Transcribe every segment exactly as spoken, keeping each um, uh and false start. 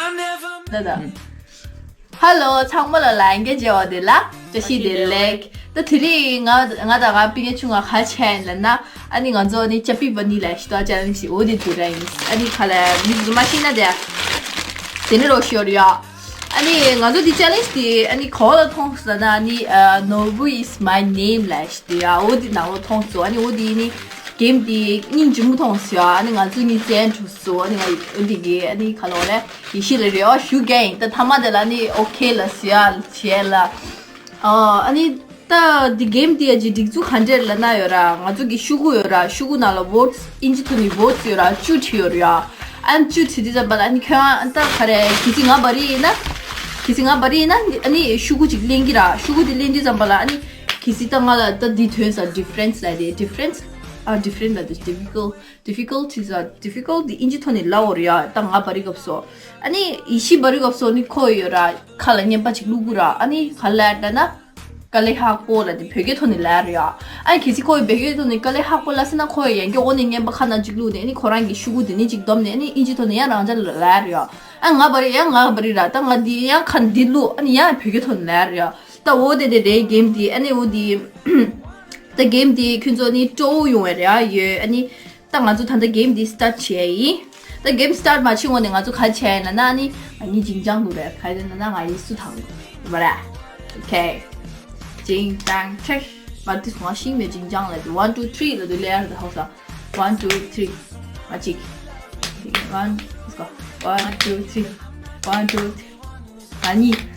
ད་ད། ཧ་ལོ། ཚང་མ་ལ་ལྷན་རྒྱས་མཇལ་བ་བདེ་ལེགས། བཀྲ་ཤིས་བདེ་ལེགས། ད་དེ་རིང་ང་ང་དང་ང་སྤུན་ཀྱག་ཆུང་ང་ག་རེ་བྱས་ཡིན་ལབ་ན། ཨ་ནི་ང་ཚོ་ནི་ཅ་པི་བ་ནི་ལ་ཞི་ཏོ་ཅེ་ལེན་ཇི་འོ་དེ་དེ་རིང་ཡིན། ཨ་ནི་ག་ལ་མི་ཚོ་མ་ཤེས་ན་དེ་དེ་ནི་རོགས་ཞུ་ཡོད་ཡ། ཨ་ནི་ང་ཚོ་དེ་ཅེ་ལེན་ཇི་དེ་ཨ་ནི་ག་བ་ལ་མཐོང་སོང་ལབ་ན། ཨ་ནི་Nobu is my name ལ་ཞི་ཏོ་ཡ། འོ་དེ་ནང་ལོགས་མཐོང་སོང་། ཨ་ནི་འོ་དེ་ནི་གེམ་དེ་སྙིང་རྗེ་མོ་མཐོང་སོང་ཡ། ཨ་ནི་ང་ཚོ་གཉིས་བཙན་བྱོལ་སོང་། ཨ་ནི་ང་འོ་དེ་གི་ཨ་ནི་ག་ལ་བ་ལ། ཡེ་ཤེས་ལ་རེ་བ་ཞུ་གི་ཡིན། ད་མཐའ་མ་དེ་ལ་ནི་ཨོ་ཁེ་ལ་སི་ཡ་བྱས་ལ། ཨ་ནི་ད་འདི་གེམ་འདི་ཡ་ཅིག་སྒྲིག་འཛུགས་ག་འདྲས་ལབ་ན་ཡོད་ར། ང་ཚོ་གི་ཤུ་གུ་ཡོད་ར། ཤུ་གུ་ནང་ལ་ཝོ་ཊི་སི་ཨིན་ཇི་ཐོག་ནས་ཝོ་ཊི་སི་ཡོད་ར། བཅུ་བྲིས་ཡོད་ར་ཡ། ཨ་ནི་བཅུ་བྲིས་དུས་ཙམ་པ་ལ་ཨ་ནི་ཁྱོད་ད་ག་རེ་གལ་སྲིད་ང་བ་རི་ཡིན་ན། གལ་སྲིད་ང་བ་རི་ཡིན་ན་ཨ་ནི་ཤུ་གུ་ཅིག་ལེན་གི་ར། ཤུ་གུ་དེ་ལེན་དུས་ཙམ་པ་ལ་ཨ་ནི་གལ་སྲིད་ད་ང་ལ་ད་འདི་ཐོན་ས་ཌི་ཕ་རེན་སི་ལབ་དེ། ཌི་ཕ་རེན་སི། ཨ་ཌི་ཕ་རེན་སི་ལབ་དེ་ཌི་ཕི་ཀལ་ཌི་ཕི་ཀལ་ཊི་ཟེར། ཌི་ཕི་ཀལ་ཊི་དེ་ཨིན་ཇི་ཐོག་ནས་ལབ་ཡོད་རེད་ཡ། ད་ང་བ་རི་སྐབས་སུ། ཨ་ནི་ཡེ་ཤེས་བ་རི་སྐབས་སུ་ནི་ཁོ་ཡོད་ར། ཁ་ལ་བརྙན་པ་ཅིག་བླུག་གི་ར། ཨ་ནི་ག་ལབ་ད་ན། ཀ་ལེ་ཧ་ཀོ་ལབ་དེ་བོད་སྐད་ཐོག་ནས་ལབ་རེད་ཡ། ཨ་ནི་གལ་སྲིད་ཁོ་ཡི་བོད་སྐད་ཐོག་ནས་ཀ་ལེ་ཧ་ཀོ་ལབ་སྲིད་ན་ཁོ་ཡི་ཡང་བསྐྱར་འོ་ནས་བརྙན་པ་ཁ་ནང་ཅིག་བླུག་ནས། ཨ་ནི་ཁོ་རང་གི་ཤུ་གུ་དེ་ནི་ཅིག་བསྡོམས་ནས། ཨ་ནི་ཨིན་ཇི་ཐོག་ནས་ཡང་རང་ཅག་ལ་ལབ་རེད་ཡ། ཨ་ང་བ་རི་ཡང་ང་བ་རི་ར། ད་ང་འདི་ཡང་ཁ་འདི་བླུག་ཨ་ནི་ཡང་བོད་སྐད་ཐོག་ནས་ལབ་རེད་ཡ། ད་འོ་དེ་དེ་རེད་གེམ་དེ། ཨ་ནི་འོ་དེ། ད་གེམ་དེ་ཁྱོད་ཚོ་ནི་སྤྲོ་བོ་ཡོང་བ་རེད་ཡ། ཡོད། ཨ་ནི་ད་ང་ཚོ་ད་ལྟ་གེམ་འདི་སི་ཊར་ཊི་བྱས་ཡིན། ད་གེམ་སི་ཊར་ཊི་མ་བྱེད་གོང་ནས་ང་ཚོ་ག་རེ་བྱས་ཡིན་ལབ་ན། ཨ་ནི་ང་གཉིས་ཅིང་ཅང་དགོས་རེད། ག་རེ་ལབ་ན་ང་གཉིས་སུ་དང་དགོས་རེད། ཨོ་ཁེ། ཅིང་ཅང་ཆེ། མ་དུས་སུ་ང་ཤིང་མེད་ཅིང་ཅང་ལབ་དུས། ཝན་ཊུ་ཐི་རི་ལབ་དུས་ལེ་ཡར་དུ་ཧོ་ས། ཝན་ཊུ་ཐི་རི། ང་གཅིག་ཝན། ལེ་ཊི་སི་གོ། ཝན་ཊུ་ཐི་རི། ཝན་ཊུ་ཐི་རི། ང་གཉིས།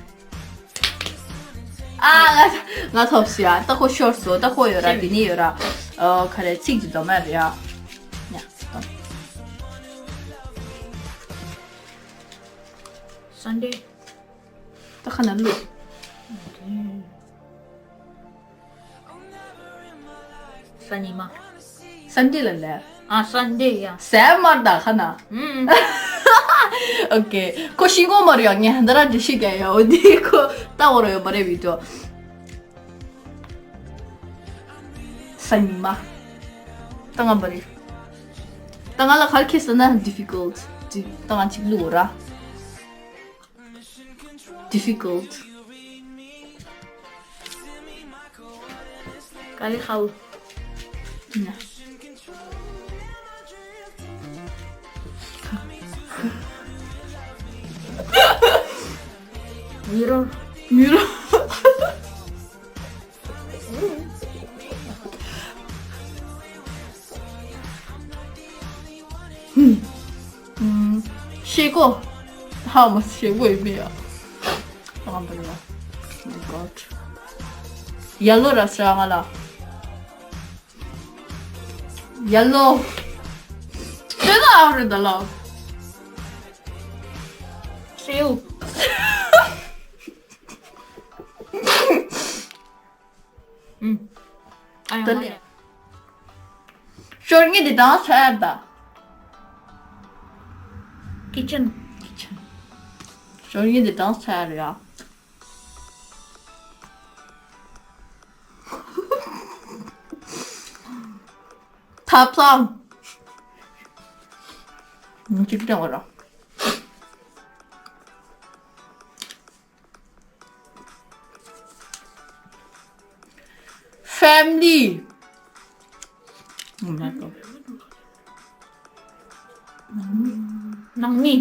ཨ། ང་ང་ཐོབ་སོང་ཡ། ད་ཁོ་ཤོར་སོང་། ད་ཁོ་ཡོད་ར། དེ་ནས་ཡོད་ར། ཨ། ག་རེ་ཚིག་ཅིག་འདོམས་ཡ་རེད་ཡ། ཡ། སན་ཌེ། ད་ཁ་ན་ལུ། སན་ཉི་མ། སན་ཌེ་ལ་ལས། ཨ། སན་ཌེ་ཡ། སེ་མར་ད་ཁ་ན། ཨུམ། ཨོ་ཁེ། ཁོ་ཤི་གོ་མ་རེད་ཡ། ངས་ཧན་ད་ར་འདྲི་ཤེས་ཀྱང་ཡ། འོ་དེ་ཁོ་ལྟ་བོ་ར་ཡོད་པ་རེད་བི་ཏོ། སན་ཉི་མ། ད་ང་བ་རི། ད་ང་ལ་ག་རེ་ཁེལ་སོང་ན་ཌི་ཕི་ཀལ་ཊི། ད་ང་གཅིག་བླུག་ར། ཌི་ཕི་ཀལ་ཊི། ཀ་ལེ་ཧའུ། ན། མི་རོ། མི་རོ། ཤེལ་སྒོ། ཧ་མ་ཤེལ་སྒོ་ཡིན་མིན་ཡ། ཨ་མ་ཡ། My God. ཡེ་ལོ་ར་ཤ་ང་ལ། ཡེ་ལོ། དེ་ལ་ཨ་རེ་ད་ལ། སེའུ། ཨུམ། ཨ་ཡ། ད་ལེ། ཞོར་ངེས་དེ་དང་ས་ཡ་ད། ཀི་ཅན། ཀི་ཅན། ཞོར་ངེས་དེ་དང་ས་ཡ་རེད་ཡ། ཐབ་ཚང་། ངས་ཅིག་སྟོན་དགོས་ར། ཕེ་མི་ལི། ནང་མི། ནང་མི།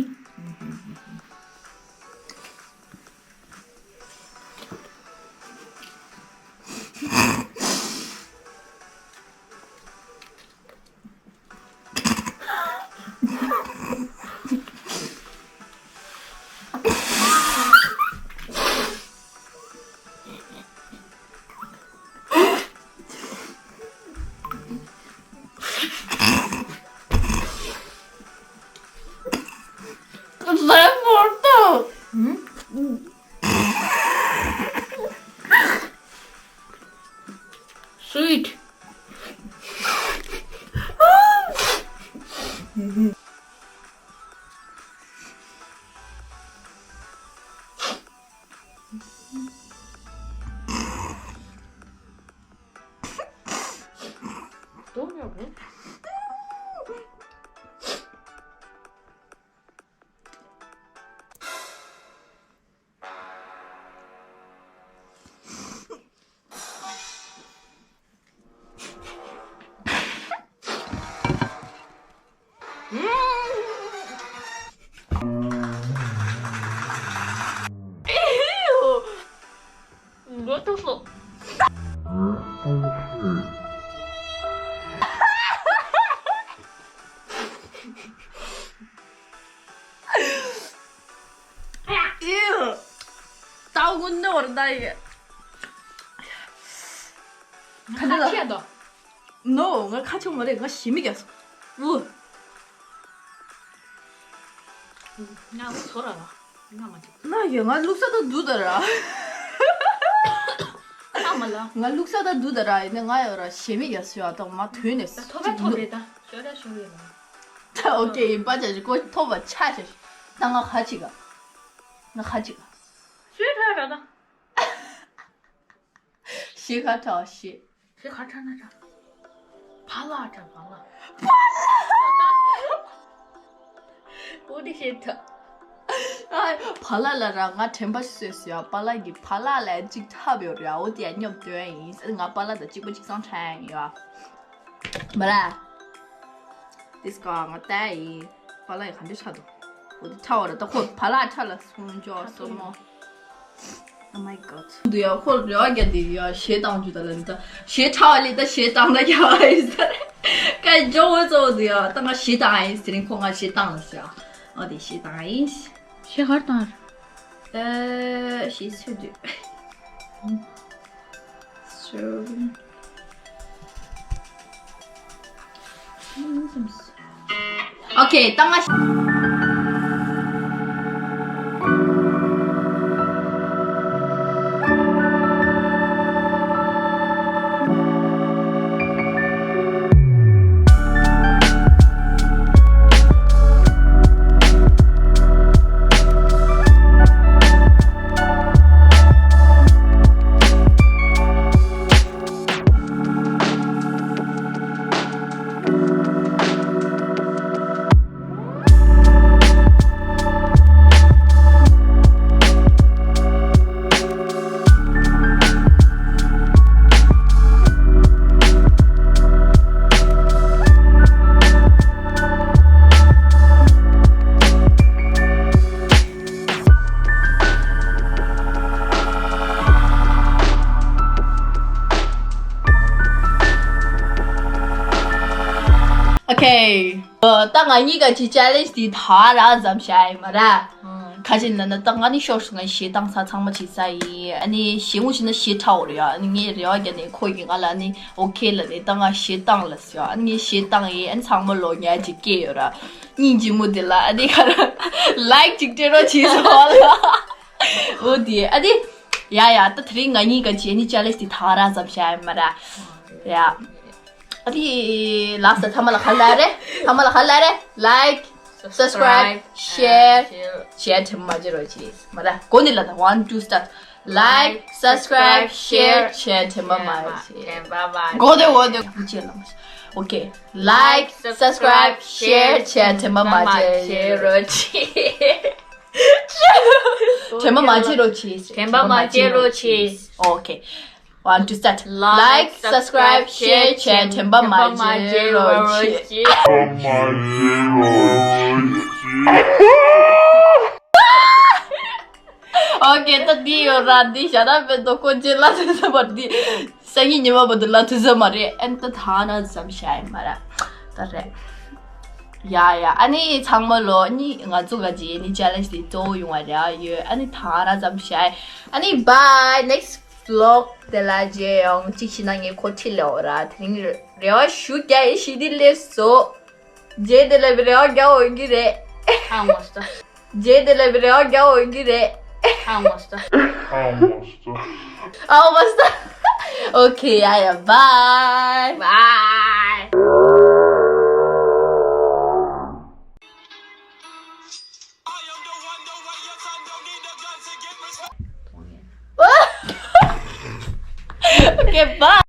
Sweet. ནོར་ད་ཡི། ཁ་ཁ་ཆད་དོ། ནོ་ང་ཁ་ཆུང་མ་རེད། ང་ཞི་མི་རྒྱག་སོང་། ཨུ། ང་ཚོ་ར་ལ་ང་མ་ཅིག་ན་ཡོད། ང་ལུག་ས་ད་འདུག་ད་ར། ཨ་མ་ལ། ང་ལུག་ས་ད་འདུག་ད་ར། ཡིན་ན་ང་ཡོད་ར་ཞི་མི་རྒྱག་སོང་ཡ། ད་ང་མ་ཐོན་ནས་ད་ཐོབ་པ་ཐོབ་རེད། ད་ཞོ་ར་ཞོ་རེད་ལ། ད་ཨོ་ཀེ་ཡིན་པ་ཅག་ཅིག་ཀོ་ཐོབ་པ་ཆ་ཆ་ཞིག་ད་ང་ཁ་ཅིག་ག་ང་ཁ་ཅིག་ག་སུས་ཐོས་ར་ད། ཞེ་ཁ་ཁྲ་ཞེ། ཞེ་ཁ་ཁྲ་ན་ཁྲ། བ་ལ་ཁྲ་བ་ལ། འོ་དེ་ཞེ་ཁྲ། ཨ། བ་ལ་ལ་ར་ང་དྲན་པ་ཤོད་ཟེར་ཡ། པ་ལ་གི་བ་ལ་ལ་གཅིག་ཁྲ་བའི་ར། འོ་དེ་ཡ་སྙོབ་སྟོན་ཡིན། ང་པ་ལ་དང་གཅིག་པ་གཅིག་སང་ཁྲ་ཡིན་ཡ། མ་ར། དེ་སྐ་ང་ལྟ་ཡིན། པ་ལ་ཡི་ག་འདྲ་ཆགས་འདུག་འོ་དེ་ཁྲ་བ་ར་ད་ཁོ་བ་ལ་ཁྲ་ལ་སོང་ཅོག་སོ་མོ། Oh my god. འདུག་ཡ། ཁོ་རེ་བ་རྒྱག་དེ་ཡ་གཞས་བཏང་རྒྱུ་ད་ལ་ནི་ད་གཞས་ཁྲ་བ་ལས་ད་གཞས་བཏང་ན་རྒྱ་བ་ཡིན་ས་རེད། ཀ་ཇོ་བོ་གཙོ་བོ་འདུག་ཡ། ད་ང་གཞས་བཏང་ཡིན་ཟེར་རིང་ཁོ་ང་གཞས་བཏང་ལ་ཟེར་ཡ། འོ་དེ་གཞས་བཏང་ཡིན། གཞས་གར་བཏང་། ཨ། གཞས་ཚོད་འདུག་ཨོ་ཁེ། ད་ང་ཨོ་ཁེ། ད་ང་གཉིས་ཀ་གི་ཅེ་ལེན་ཇི་དེ་ད་ར་མཚམས་བཞག་ཡིན་མ་ར། ཁ་ཅིག་ན་ན་ད་ང་ནི་ཤོར་སོང་། ང་གཞས་བཏང་ས་ཚང་མ་བྱེད་ས་ཡིན། ཨ་ནི་གཞས་ངོ་ཤེས་ན་གཞས་ཁྲ་བོ་རེད་ཡ། ཨ་ནི་ངས་རེ་བ་རྒྱག་ནས་ཁོ་གིས་ང་ལ་ཨ་ནི་ཨོ་ཁེ་ལ་ནི་ད་ང་གཞས་བཏང་ལ་ཟེར་ཡ། ཨ་ནི་ངས་གཞས་བཏང་ཡིན། ཨ་ནི་ཚང་མ་ལོ་ཉག་ཅིག་སྐྱེས་ཡོད་ར། སྙིང་རྗེ་མོ་དེ་ལ་ཨ་ནི་ཁ་ར་ལའིཀ་ཅིག་སྤྲད་རོགས་བྱེད་སོང་ལ། འོ་དེ་ཨ་ནི་ཡ་ཡ། ད་དེ་རིང་ང་གཉིས་ཀ་གི་ཨ་ནི་ཅེ་ལེན་ཇི་དེ་ད་ར་མཚམས་བཞག་ཡིན་མ་ར། ཡ། ཨ་དེ་ལགས་སོ། ཐ་མ་ལ་ག་ལ་རེད། ཐ་མ་ལ་ག་ལ་རེད། ལའིཀ། སབ་སི་ཀ་རའིབ། ཤེར། ཤེར་དྲན་པ་མ་བརྗེད་རོགས་གྱིས། མ་ར། གོ་ནི་ལ་ད། One, two, start. Like, subscribe, share བྱས་དྲན་པ་མ་བརྗེད། དྲན་པ་མ་བརྗེད། གོ་དེ་གོ་དེ་གོ་ཅེས་ལ་མ། ཨོ་ཁེ། Like, subscribe, share བྱས་དྲན་པ་མ་བརྗེད་རོགས་གྱིས། དྲན་པ་མ་བརྗེད་རོགས་གྱིས། དྲན་པ་མ་བརྗེད་རོགས་གྱིས། ཨོ་ཁེ། One, two, start. Like, subscribe, share བྱས་དྲན་པ་མ་བརྗེད་རོགས་གྱིས། ཨོ་ཁེ། ད་འདི་ཡོད་ར། འདི་བཞག་ན་མེད་དོ། ཁོ་རྗེས་ལ་དུས་ཚོད་མ་རེད། འདི་སང་ཉིན་ཉི་མ་བར་དུ་ལ་དུས་ཚོད་མ་རེད། ཨན་ད་ཐ་ན་ཙམ་བྱ་ཡིན་མ་ར། ད་རེད། ཡ་ཡ། ཨ་ནི་ཚང་མ་ལོ་ཨ་ནི་ང་ཚོ་ག་ཅི་ཨ་ནི་ཅེ་ལེན་ཇི་དེ་གཙོ་བོ་ཡོང་བ་རེད་ཡོད། ཨ་ནི་ཐ་ན་ཙམ་བྱ་ཡིན། ཨ་ནི་bye, next vlog དེ་ལ་མཇལ་ཡོང་། གཅིག་ཤི་ན་ངས་ཁོ་ཁྲིད་ལེའོ་ར། དེ་རིང་རེ་བ་ཞུ་རྒྱ་ཡི་ཤི་དི་ལེ་སོ། རྗེས་དེ་ལ་བི་རེ་བ་རྒྱ་འོང་གི་རེད། ཨ་ངོ་སྟ། རྗེས་དེ་ལ་བི་རེ་བ་རྒྱ་འོང་གི་རེད། ཨ་ངོ་སྟ། ཨ་ངོ་སྟ། ཨ་ངོ་སྟ། ཨོ་ཁེ། ཡ་ཡ། bye, bye. Okay, bye.